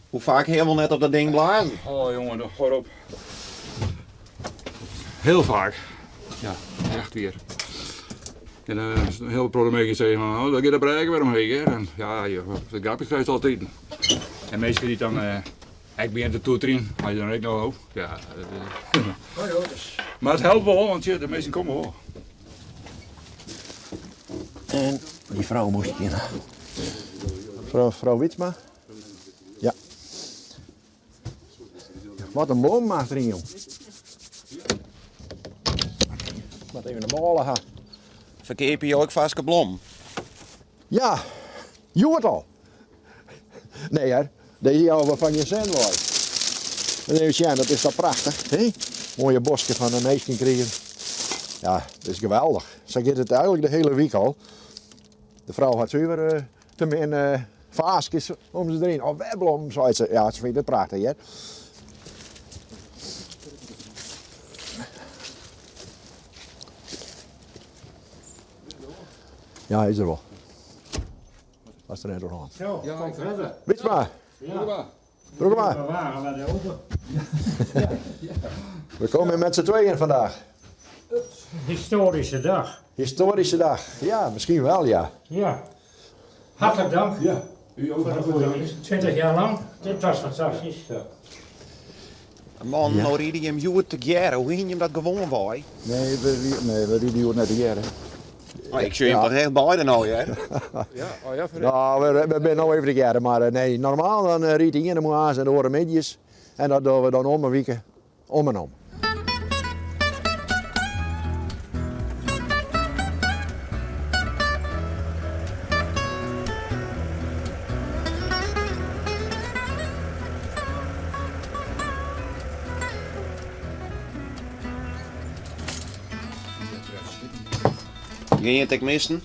Hoe faak ha je wol net op dat ding blazen? Oh jongen, hâld op. Hiel faak. Ja, echt wier. En in hiel protte minsken sizze fan, oh, dêr giet de brêge wer omheech. Hè. En ja, de grapjes krijst altyd. En minsken dy't dan ek begjinne te toeterjen, ha je dan ek noch op. Ja, mar it helpt wol, want de minsken komme wol. En dy frou moast ik kinne. Frou, frou Witsma? Ja. Wat in blom achterin, jong. Moat even de bôle ha. Ferkeapje jo ek farske blom? Ja, hjoed al. Nee hear, dizze jouwe we foar gjin sint wei. Even sjen, dat is toch prachtich, hè? Moaie boske fan de minsken krigen. Ja, dat is geweldich. Sa giet it eigenlik de hiele wyk al. De frou hat suver te min faaskes om se deryn. Of wer blommen, seit se. Ja, se fynt it prachtich, hear. Ja, is der wol. Was der net oan. Zo, kom verder. Witsma. Ja. Broekema. De wagen werd open. We komen met z'n tweeën vandaag. Historische dag. Historische dag. Ja, misschien wel, ja. Ja. Hartelijk dank. Ja, u ook Voor de goede dienst. 20 jaar lang. Dit was fantastisch. Ja. Man, no ride jim hjoed tegearre. Hoe hiene jim dat gewoanwei? Nee, we, nee, we ride hjoed net tegearre. Oh, ik sjoch jim toch echt beide no, hear. Ja, oh ja, Nou, we binne no even tegearre, mar eh, nee, normaal dan eh, rydt de iene moarns en de oare middeis. En dat dogge we dan om 'e wike, om en om. Gean je it ek missen?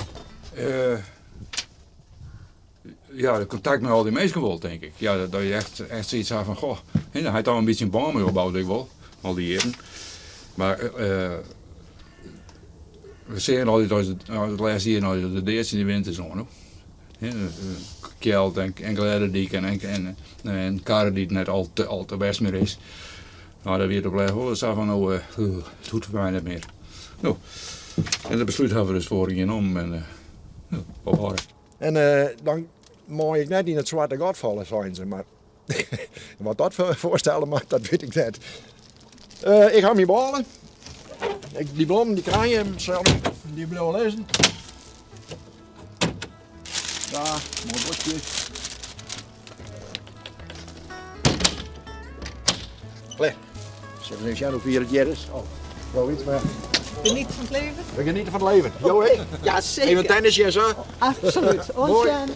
Uh, ja, de kontakt mei al dy minsken wol, tink ik. Ja, dat je echt, echt sayts ha fan, goh, hè, dan ha je toch in bytsje in bân mei opboud, ek wol, al dy jierren. Mar uh, we seagen altyd as it, it lêste jier nei de dea tsjin de winters oan. Kjeld en, en glêde dyk en, en, en karre dy't net al te, al te bêst mear is. No, dat wie it op lêst wol sa fan, no, uh, it hoecht foar my net mear. No, en dat beslút hawwe we dus foarich jier nommen en uh, no, ophâlde. En dan mei ik net yn it swarte gat falle, seinen se, mar wat dat foarstelle moat, dat wit ik net. Ik ha myn bôle. Dy blommen dy krije sorry, dy bliuwe lizzen. Ja, moai boskje. Klear. Sille we even sjen hoe fier it hjir is. Oh, mevrouw Witsma. Geniet van het leven. We genieten van het leven. Jo ek? Ja, zeker. Even tennisje en sa? Absoluut. Mooi. Oant sjen.